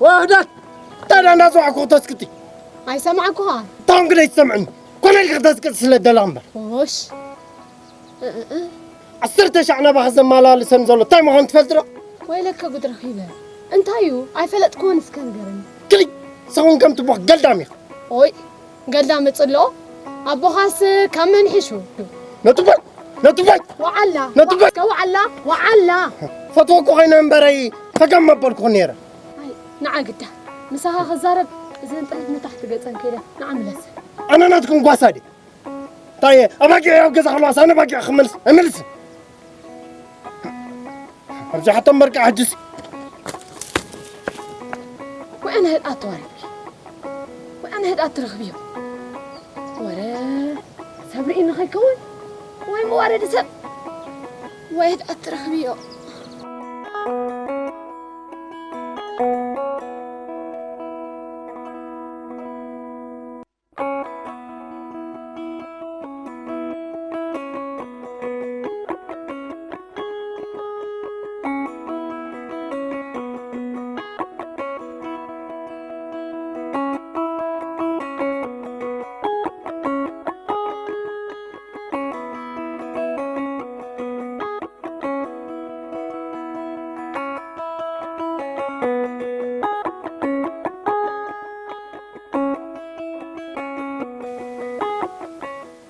ወህደት! ታዲያ እንዳጽዋዕኩ ክተስክቲ? ኣይሰማዕኩኻ። ታውን ግደ ይሰምዕኒ። ኮነ ኢልካ ክተስክቲ ስለ ደለኻ እምበር። ኦሽ። እ፣ እ፣ እ። ዓሰርተ ሻዕ ናባኻ ዘመላልሰን ዘሎ እንታይ ምዃኑ ትፈልጥ ዶ? ወይለከ ጉድ ረኺበ። እንታይ እዩ? ኣይፈለጥኩዎን፣ እስከ ንገረኒ። ክሊ፣ ሰውን ከም ትቦኽ ገልዳም ኢኻ። ኦይ፣ ገልዳም እጽሎ? ኣቦኻስ ካብ መን ሒሹ? ነቱባይ! ነቱባይ! ወዓላ! ነቱባይ! እስከ ወዓላ! ወዓላ! ፈትወኩ ኮይነ እምበረይ ፈገም መበልኩ ነይረ። ኣይ፣ ንዓ ግዳ። ምሳኻ ክዛረብ እዘን ጥሪት ንታሕቲ ገጸን ከይደ። ንዓ ምለስ። ኣነ ናትኩም ጓሳ ድየ? እንታይ እየ? ኣባጊዕ ኣብ ገዛ ከለዋስ ኣነ ኣባጊዕ ክመልስ ኣይመልስን። ኣብዚሓቶም በርቃ ሕጅስ። ወይ ኣነ ህድኣት ተዋሪድ። ወይ ኣነ ህድኣት ትረኽብዮ። ወረ ሰብ ርኢኒ ከይከውን። ወይ መዋረዲ ሰብ። ወይ ህድኣት ትረኽብዮ።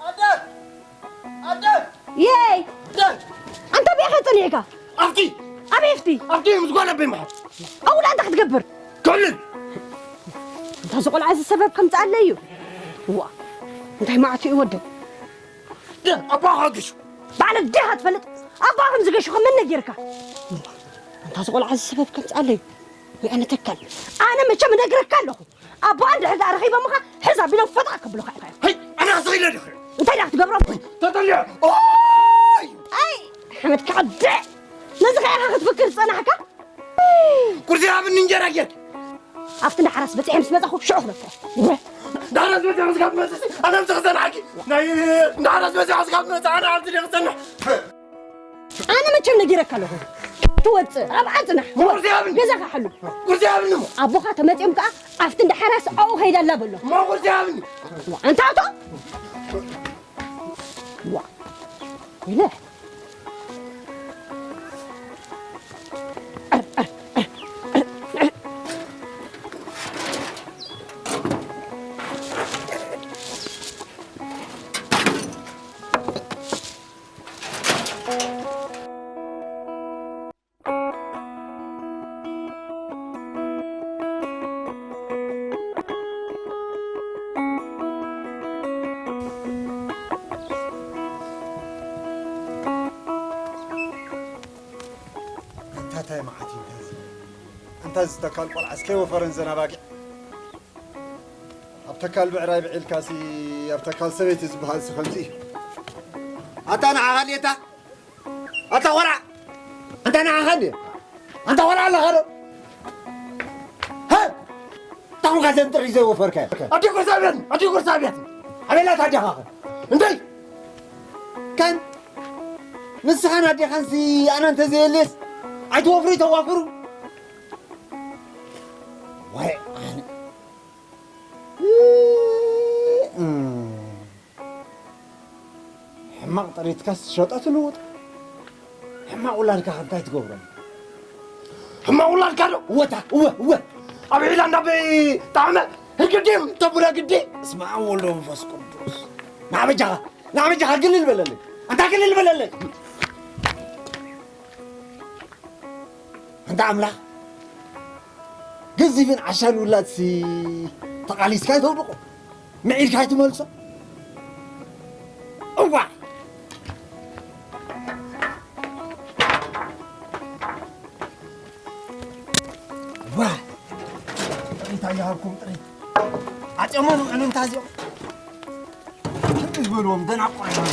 ኣደ! ኣደ! የይ! ኣደ! ኣንታ ብኢኻ ጸኒዕካ? ኣብቲ! ኣበይ ኣብቲ? ኣብቲ ምስ ጓል ኣበይ መሓር? ኣብኡ እንታይ ክትገብር? ክዕልል! እንታ እዚ ቆልዓ እዚ ሰበብ ከምጽኣለይ እዩ። ዋ! እንታይ መዓት እዩ ወደይ? ደ-፣ ኣባኻ ገሹ! ባዕለ ዲኻ ትፈልጥ? ኣባኻ ከም ዝገሹ ከም መን ነጊርካ? ዋ! እንታ እዚ ቆልዓ እዚ ሰበብ ከምጽኣለይ እዩ። ወይ ኣነ ተካል። ኣነ መቸም እነግረካ ኣለኹ። ኣቦኣ እንድሕር ደኣ ረኺቦምኻ፣ ሕዝ ኣቢሎም ፈጣ ከብሉኻ ኢኻ። ሃይ፣ ኣነ ክስቕ ኢለ ድኽሪ። እንታይ ደኣ ክትገብሮም? ተጠሊዐ። ኦይ! ኣይ፣ ሓመድ ክቐድዕ። ነዚ ኸኣ ኢኻ ክትፍክር ዝጸናሕካ? ቁርሲ ሃብኒ እንጀራ ጌርክ። ኣብቲ እንዳ ሓራስ በጺሐ ምስ መጻኹ ሽዑ ክበጽሖ። እንዳ ሓራስ በጺሐ ክሳብ ትመጽእ፣ ኣነ ኣብዚ ክጸንሓኪ። ናይ እንዳ ሓራስ በጺሐ ክሳብ ትመጽእ፣ ኣነ ኣብዚ ድየ ክጸንሕ? ኣነ መቸም ነጊረካ ኣለኹ። ትወጽእ፣ ኣብኣ ጽናሕ። ቁርሲ ሃብኒ። ገዛኻ ሓሉ። ቁርሲ ሃብኒ እሞ። ኣቦኻ ተመጺኦም ከኣ ኣብቲ እንዳ ሓራስ ኣብኡ ከይዳ ኣላ በሎ። እሞ ቁርሲ ሃብኒ። ኣንታ ኣቶ። ዋ። ኢለ። እንታይ መዓት እዩ እዚ? እንታይ ዝተካል ቆልዓ እስከ ወፈረን ዘናባጊዕ። ኣብ ተካል ብዕራይ ብዒልካሲ ኣብ ተካል ሰበይቲ ዝበሃልሲ ከምዚ እዩ። ኣታ ንዓኻ ድየታ? ኣታ ቆልዓ! ኣንታ ንዓኻ ድየ? ኣንታ ቆልዓ ኣለኻ ዶ? ሃ! ታኹም ካዘን ጥሪ ዘይወፈርካዮ። ኣዲ ጎርሳብያት! ኣዲ ጎርሳብያት! ኣበይ ኣላ ኣዴኻ ኸ? እንታይ? ከን ንስኻን ኣዴኻንሲ ኣነ እንተዘየልየስ ኣይትወፍሩ ይተዋፍሩ። ዋይ ኣነ። ሕማቕ ጥሪትካስ ሸጦ ትልውጥ። ሕማቕ ውላድካ ከ እንታይ ትገብሮ? ሕማቕ ውላድካ ዶ? እወታ፣ እወ፣ እወ። ኣብ ዒላ እንዳበይ ጣዕመ ህግዲም ተቡረ ግዲ። እስመ ኣብ ወወልድ ወመንፈስ ቅዱስ። ንዓ በጃኻ፣ ንዓ በጃኻ ግልል በለለይ። ኣንታ ግልል በለለይ። ኣንታ ኣምላኽ፣ ገዚፍን ዓሻን ውላድሲ ተቓሊስካ ኣይተውድቖ፣ ምዒድካ ኣይትመልሶ። እዋ! እዋ! ጥሪት ኣይሃብኩም ጥሪት። ዓጽዮሞም ውዕሉ እንታ እዚኦም። ክንዲ ዝበልዎም ደናቁር እዮም።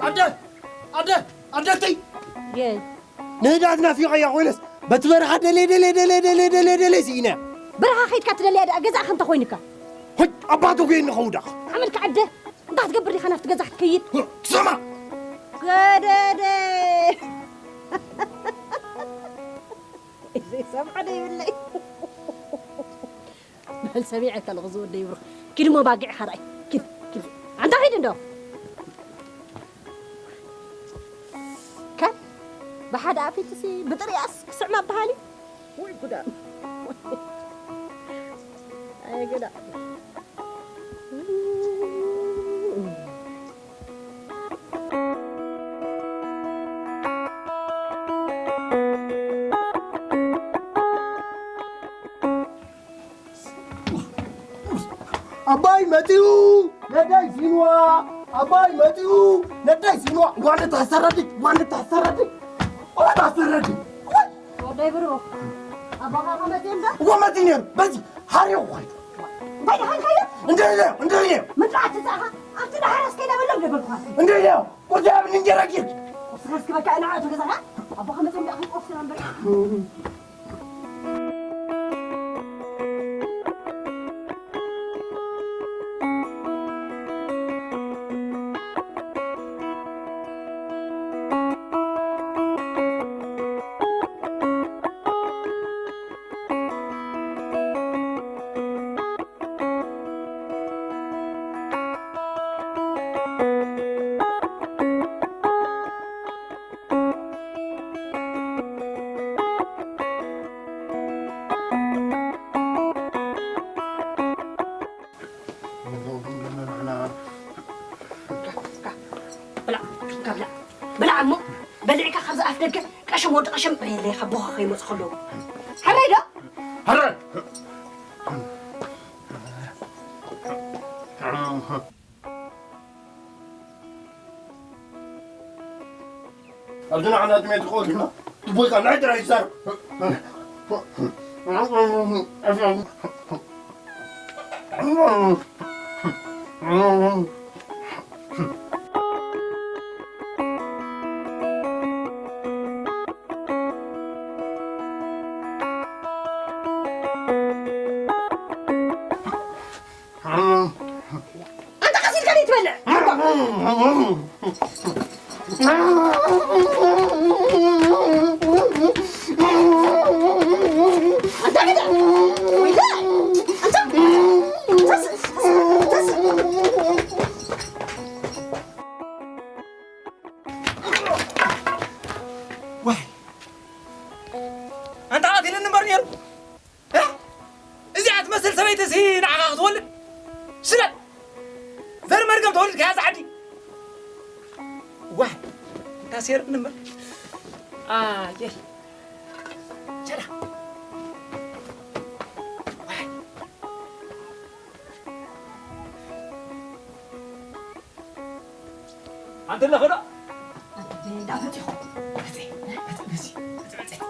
ኣደ! ኣደ! ኣደተይ! የይ። ንህድኣት ናፊቐያ ኮይነስ፣ በቲ በረኻ ደለየ፣ ደለየ፣ ደለየ፣ ደለየ፣ ደለየ፣ ደለየ ስኢነ። በረኻ ከይድካ ትደልያ ደኣ ገዛእኻ እንተ ኮይንካ። ሆይ፣ ኣባቱ ኮይን ንኸውዳቕ። ሓመድካ ኣደ! እንታይ ክትገብር ዲኻ ናብቲ ገዛ ክትከይድ? ስማ! ገደደ! ዘይሰምዖ ዶ ይብለይ? በል ሰሚዐካ ኣለኹ ዝወደይ ብሩኽ። ኪድ እሞ ባጊዕኻ ርኣይ። ኪድ፣ ኪድ። ኣንታ ኪድ እንዶ። ከ ብሓደ ኣፊትሲ ብጥሪኣስ ክስዕማ በሃሊ። ወይ ጉዳ። ኣይ ጉዳ። ኣባይ መጺኡ ነዳይ ሲንዋ፣ ኣባይ መጺኡ ነዳይ ሲንዋ። ዋነ ታሰረዲ፣ ዋነ ታሰረዲ፣ ዋነ ታሰረዲ። ወደይ ብሩኽ፣ ኣባኻ ከመጺኡ እንዳ? እዎ መጺኡ ነይሩ። በዚ ሃሪዮ ኳይ። እንታይ ደሓንካዮ? እንደ ኢለዮ፣ እንደ ኢለዮ። ምድሪ ኣትጻኻ፣ ኣብቲ ዳሕራስ ከይዳ በሎም ደበልኳ። እንደ ኢለዮ፣ ቁርሲ ኣብ እንጀራ ጌርኪ። ቁርሲ ከስክበካ ኢና ኣቶ ገዛኻ። ኣቦኻ መጺኦም ደኣ ክንቆፍስ ኢና እምበር። ብላዕ፣ እንካ ብላዕ። ብላዕ እሞ፣ በሊዕካ ካብዚ ኣፍ ደገ ቀሸም ወዲ ቀሸም በየለይ ካብ ቦኻ ከይመጹ ከለዉ። ሕራይ ዶ? ሕራይ! እዚ ንዓና ጥሜት ይኸውን ግና፣ ትቦይካ ናይ ጥራይ ይዛረብ። ኣንታ ቀስ ኢልካ ደይ ትበልዕ? ኣንታ ግዳ! ወይለ! ኣንታ! ተስ-፣ ተስ-፣ ዋይ! ኣንታ ቀቲልኒ እምበር ነይሩ። እ? እዚኣ ትመስል ሰበይቲ እዚ ንዓኻ ክትወልድ? ስለ ዘር መርገም ተወሊድካ እያ፣ ጻዕዲ። ዋይ፣ እንታ ሴርኒ እምበር። ኣየ። ቸላ። ዋይ። ኣንተ ኣለኸ ዶ? ኣንተ እንዳመጽእ ኢኹ። መጽእ፣ መጽእ፣ መጽእ፣ መጽእ።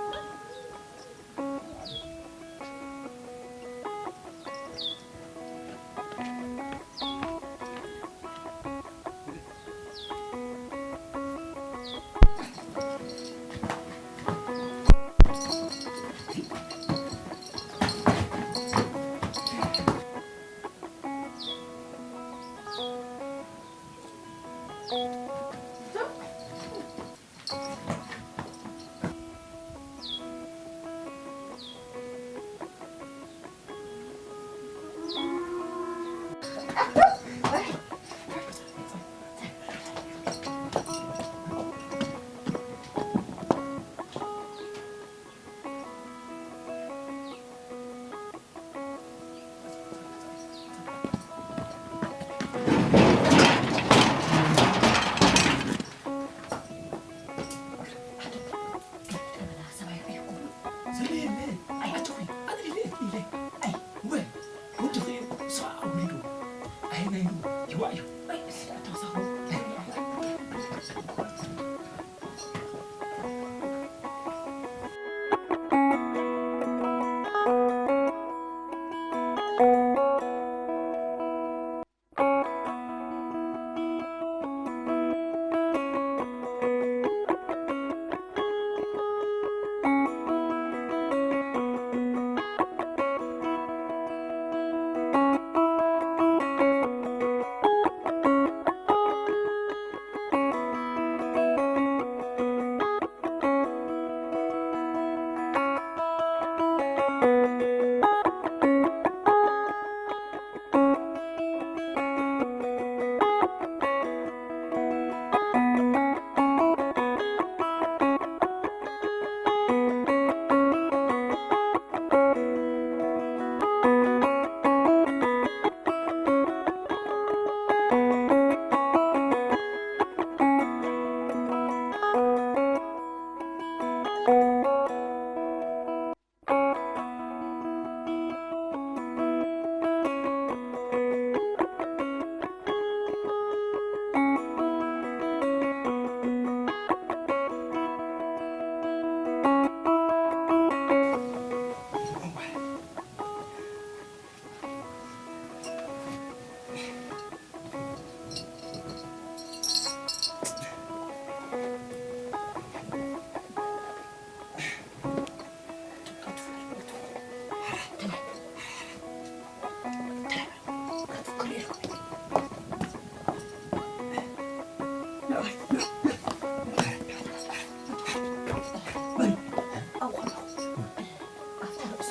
ኣብታ ርእሱ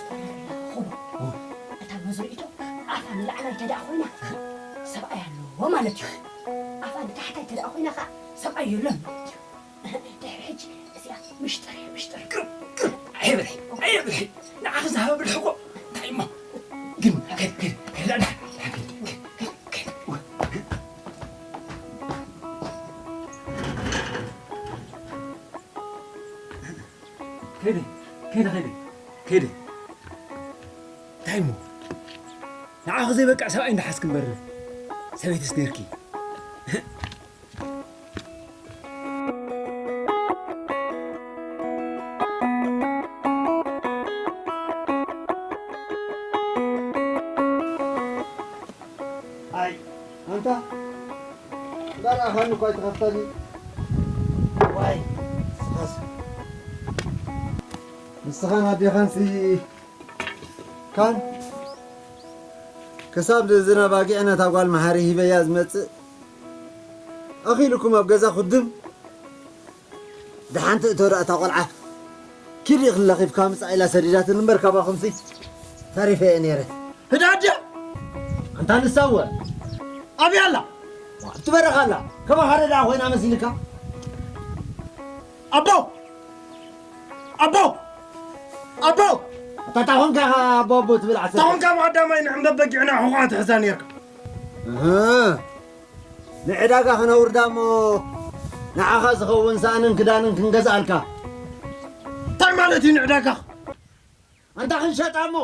እታ መዝርኢቶ ኣፋ ንላዕላይ እንተ ደኣ ኮይና ሰብኣይ ኣለዎ ማለት እዩ። ኣፋ ንታሕታይ እንተ ደኣ ኮይና ኸዓ ሰብኣይ የሎን ማለት እዩ። ድሕሪ ሕጂ እዚኣ ምሽጥር እያ፣ ምሽጥር። ቅርብ፣ ቅርብ። ኣየብልሒ፣ ኣየብልሒ። ንዓኺ ዝሃበ ብልሒ እኮ እንታይ እሞ? ግን ከድ፣ ከድ፣ ከድ፣ ኣዳ፣ ከድ፣ ከድ፣ ከድ፣ ከድ። ከይደ፣ ከይደ፣ ከይደ፣ ከይደ። እንታይ እሞ? ንዓኺ ዘይበቅዕ ሰብኣይ እንዳሓዝኪ እምበር ሰበይትስ ነይርኪ። እንታ? እምበር ኣኻኒ እኳ ኣይትኸፍተኒ። ዋይ፣ ንስኻስ፣ ንስኻን ኣዴኻንሲ ካን ክሳብ ዝናብ ኣጊዐ ነታ ጓል መሓሪ ሂበያ ዝመጽእ ኣኺሉኩም ኣብ ገዛ ኩድም። ደሓን ትእቶ ደኣ እታ ቆልዓ። ኪድ ኢኽን ለኺፍካ ምጻእ ኢላ ሰዲዳትኒ እምበር ካባኹምሲ ተሪፈ እየ ነይረ። ህዳድ ድያ? ኣንታ ንሳወ ኣብያ ኣላ? ትበረኻ ኣላ። ከማኻ ደኣ ኮይና መሲልካ? ኣቦ! ኣቦ! ኣቦ! ኣታ ታኾንካ ኢኻ ኣቦ ኣቦ ትብል ዓሰርተ። ታኾንካ ብቐዳማይ ንዕምበብ በጊዕና ሕቖኣ ትሕዛ ነይርካ። እህ። ንዕዳጋ ክነውርዳ እሞ ንዓኻ ዝኸውን ሳእንን ክዳንን ክንገዝኣልካ። እንታይ ማለት እዩ ንዕዳጋ? ኣንታ ክንሸጣ እሞ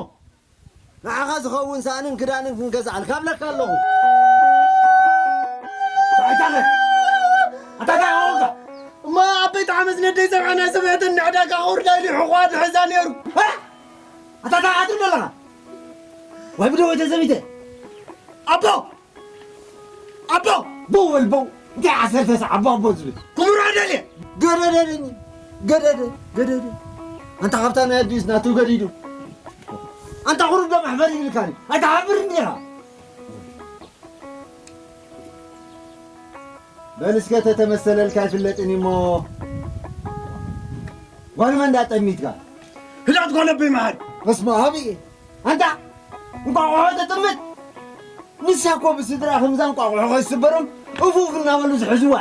ንዓኻ ዝኸውን ሳእንን ክዳንን ክንገዝኣልካ እብለካ ኣለኹ። ሰዓይታኸ? ኣታ እንታይ ኾንካ? እሞ ኣበይ ተዓመፅ ነደይ ሰብዐና ሰብዐተን ንዕዳጋ ከውርዳ ኢሉ ሕቖኣ ዝሕዛ ነይሩ። እ? ኣታ እንታይ ዓትብ ዘለኻ? ወይ ብደወ ተዘሚተ? ኣቦ! ኣቦ! በው በል በው! እንታይ ዓሰርተ ሰዓት ኣቦ ኣቦ ዝብል? ክምሮ ደልየ! ገደደደኝ! ገደደ! ገደደ! ኣንታ ካብታ ናይ ኣዲስ ናቱ ገዲዱ። ኣንታ ቁሩብ ዶ መሕፈር ይብልካኒ? ኣይትሓፍርን ዲኻ? በል እስከ ተተመሰለልካ ኣይፍለጥን እሞ ጓል መን እንዳጠሚትካ? ህዳት ጓል ኣቦይ መሓሪ። በስመ ኣብ እየ። ኣንታ እንቋቑሖ ተጥምት። ንሳ እኮ ብስድራ ከምዛ እንቋቑሖ ከይስበሮም እፉፍ እናበሉ ዝሕዝዋ።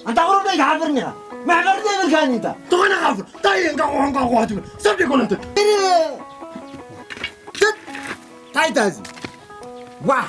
ኣንታ ቁሩብ ዶ ኣይትሓፍርን ኢኻ? መሕፈር ዘይብልካኒ እንታ። ተኾነ ካፍር፣ እንታይ እንቋቑሖ እንቋቑሖ ትብል? ሰብ ዶ ኣይኮነትን? እረ፣ ትት፣ እንታይ እታ እዚ? ዋሕ።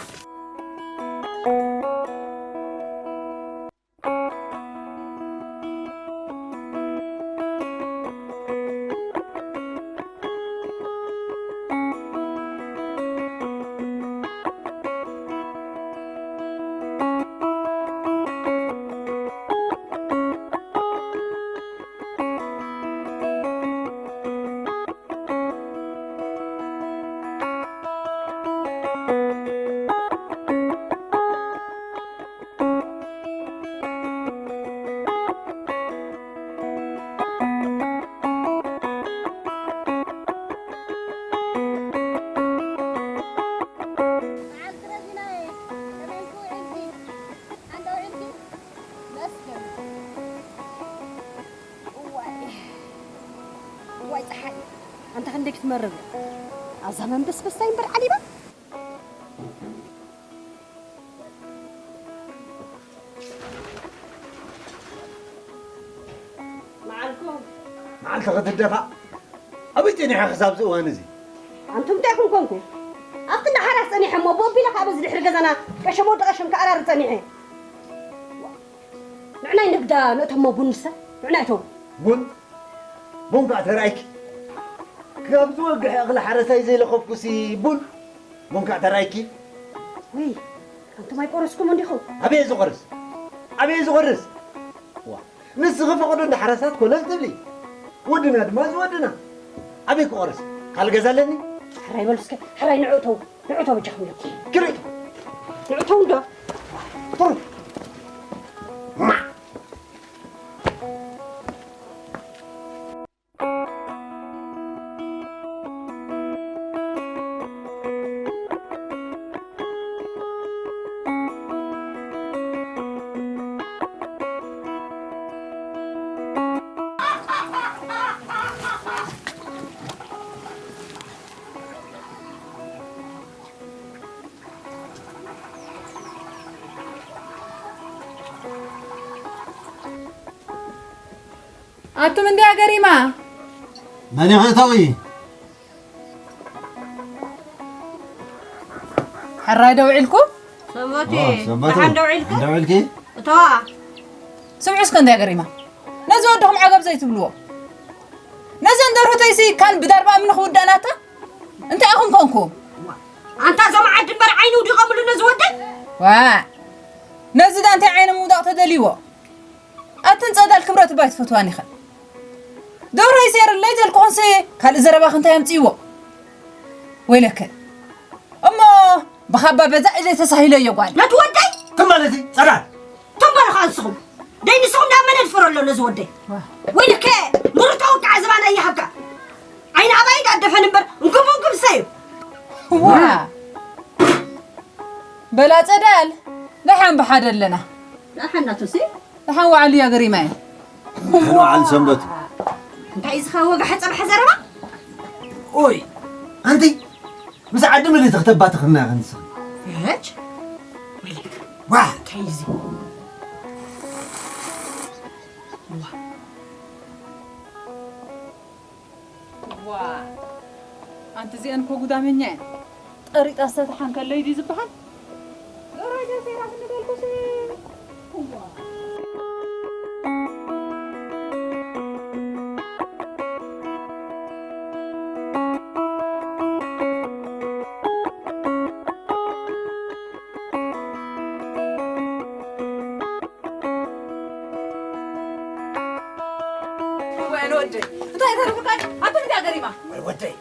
መዓልቲ ረዚናየ፣ ከመይ ውዒልኪ? ሓንተ ውዒልኪ? መስገን። እዋይ። እዋይ፣ ጸሓይ። ኣንታ ክንደይ ክትመርር? ኣብዛ መንበስበስታይ እምበር ዓሊባ? መዓልኩም። መዓልቲ ክትደፋእ ኣበይ ጸኒሐ ክሳብ እዚ እዋን እዚ? ኣንቱም እንታይ ኢኹም ኮንኩም? ኣብቲ እንዳ ሓራስ ጸኒሐ እሞ፣ ቦቢለ ካብ እዚ ድሕሪ ገዛና ቀሸም ወዲ ቀሸም ክኣራሪ ጸኒሐ። ንዕናይ ንግዳ ነእተሞ ቡን ንሰ፣ ንዕናይ እተው። ቡን? ቡን ከኣ ተራእይኪ? ካብ ዝወግሐ እኽሊ ሓረስታይ ዘይለኸፍኩሲ ቡን? ቡን ከኣ ተራእይኪ? ውይ፣ ኣንቱም ኣይቆረስኩም እንዲኹም? ኣበይ ዝቆርስ? ኣበይ ዝቆርስ? ዋ፣ ንስኺ ፈቐዶ እንዳ ሓራሳት ኮለል ትብሊ። ወድና ድማ ዝወድና። ኣበይ ክቆርስ? ካልእ ገዛ ኣለኒ? ሕራይ በሉ እስከ፣ ሕራይ ንዑ እተው፣ ንዑ እተው በጃኹም ኢለኩም። ግርይ! ንዑ እተው እንዶ። ቱር! ማ! ኣቱም እንድያ ገሪማ። መን ይኽእተዊ? ሕራይ ዶ ውዒልኩም? ሰንበቴ፣ ኦ፣ ሰንበቱ። ደሓን ዶ ውዒልኩም? እንዳ ውዒልኪ? እተዋ። ስምዑ እስከ እንድያ ገሪማ። ነዚ ወድኹም ዓገብ ዘይትብልዎ። ነዘን ደርሁተይሲ ካን ብዳርባ እምኒ ክውዳእናታ? እንታይ ኢኹም ኮንኩም? ኣንታ እዞም ዓዲ እምበር ዓይኒ ውዲቖምሉ ነዚ ወደይ? ዋ! ነዚ ዳ እንታይ ዓይኒ ምውዳቕ ተደልይዎ? ኣትን ጸዳል ክብረት እባ ኣይትፈትዋን ኢኸን። ደርሆይ ሴርለይ ዘልክኹንሲ ካልእ ዘረባኺ እንታይ ኣምጽእዎ? ወይለከ። እሞ ብኻባ በዛ ኢለ ተሳሂለዮ ጓል። ነቲ ወደይ? ከም ማለት እዩ፣ ጸዳል። ተንበርኻ ንስኹም። ደይ ንስኹም ናብ መን ኣድፍሮ ኣሎ ነዚ ወደይ? ዋ። ወይልከ፣ ምርቶ ወቃዕ ዝባና ይሃብካ። ዓይኒ ኣባይ ዳደፈን እምበር፣ እንኩም እንኩም ሰዩ። ዋ። በላ ጸዳል፣ ደሓን ብሓደ ኣለና። ደሓን ናቱሲ? ደሓን ዋዕሉ እያ ገሪማየ። ደሓን ዋዕል ሰንበቱ። እንታይ እዩ ዝኸ ወጋሐ ጸባሐ ዘረባ? ኦይ፣ ኣንቲ፣ ምስ ዓዲ ምልእቲ ክተባትኽና ኢኻ ንስኺ። እች? ወይልክ። ዋ! እንታይ እዩ እዚ? ዋ። ዋ። ኣንቲ እዚአን እኮ ጉዳመኛ እየን። ጠሪጣ ዝተትሓን ከለይ ድዩ ዝበሃል? ደራጃ ሰይራ ክንበልኩስ። ዋ። ወይኔ ወደይ፣ እንታይ ተረፉ ቃል? ኣቱም ጋር ገሪማ። ወይ ወደይ።